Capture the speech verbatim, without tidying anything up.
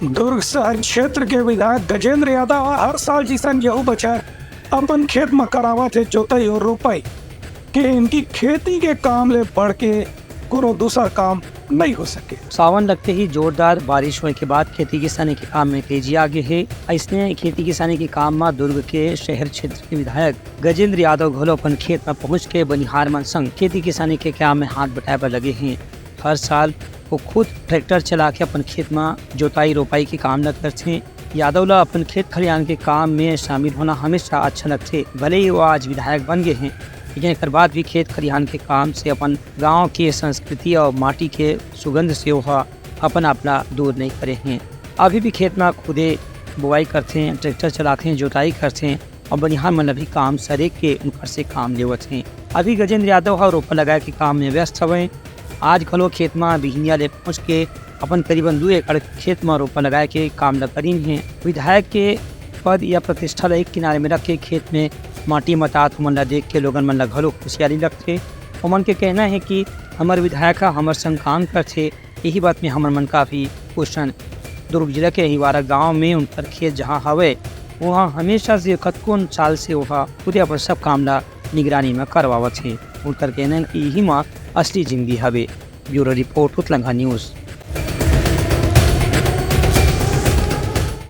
दुर्ग शहर क्षेत्र के विधायक गजेंद्र यादव ह हर साल जिसन यहू बछर अपन खेत म करावत हे जोतई और रोपई के इनकी खेती के काम ले बढ़ के कोनो दूसर काम नहीं हो सके। सावन लगते ही जोरदार बारिश होए के बाद खेती किसानी के काम में तेजी आ गे हे। अइसने खेती किसानी के काम म दुर्ग के शहर क्षेत्र के विधायक गजेंद्र यादव घलो अपन खेत म पहुंच के बनिहार मन संग खेती किसानी के काम में हाथ बटाए बर लगे हे। हर साल वो खुद ट्रैक्टर चला के अपन खेत म जोताई रोपाई के काम ल करथे। यादव ल अपन खेत खलिहान के काम में शामिल होना हमेशा अच्छा लगथे। भले ही वो आज विधायक बन गे हे, लेकिन एकर बाद भी खेत खलिहान के काम से अपन गांव के संस्कृति और माटी के सुगंध से वो ह अपन आप ला दूर नहीं करे हे। अभी भी खेत म खुदे बुआई करथे, ट्रैक्टर चलाथे, जोताई करथे और बनिहार मन ल भी काम सरेक के उनकर से काम लेवत हे। अभी गजेंद्र यादव ह रोपा लगाए के काम में व्यस्त हवय। आज घलो खेत म बिहनिया ले पहुंच के अपन करीबन दू एकड़ खेत म रोपा लगाए के काम ल करीन हे। विधायक के पद या प्रतिष्ठा ल एक किनारे में रख के खेत में माटी मतात ओमन ल देख के लोगन मन ल घलो खुशियाली लगथे। ओमन के कहना हे कि हमर विधायक ह हमर संग काम करथे, यही बात में हमर मन काफी खुश हन। दुर्ग जिला के अहिवारा गांव में उनकर खेत जहां हवय, वहां हमेशा से कतकोन साल से ओहा खुदे अपन सब काम ला निगरानी म करवावत हे। उनकर कहना हे कि यही म असली जिंदगी हवे। ब्यूरो रिपोर्ट, उतलंघा न्यूज।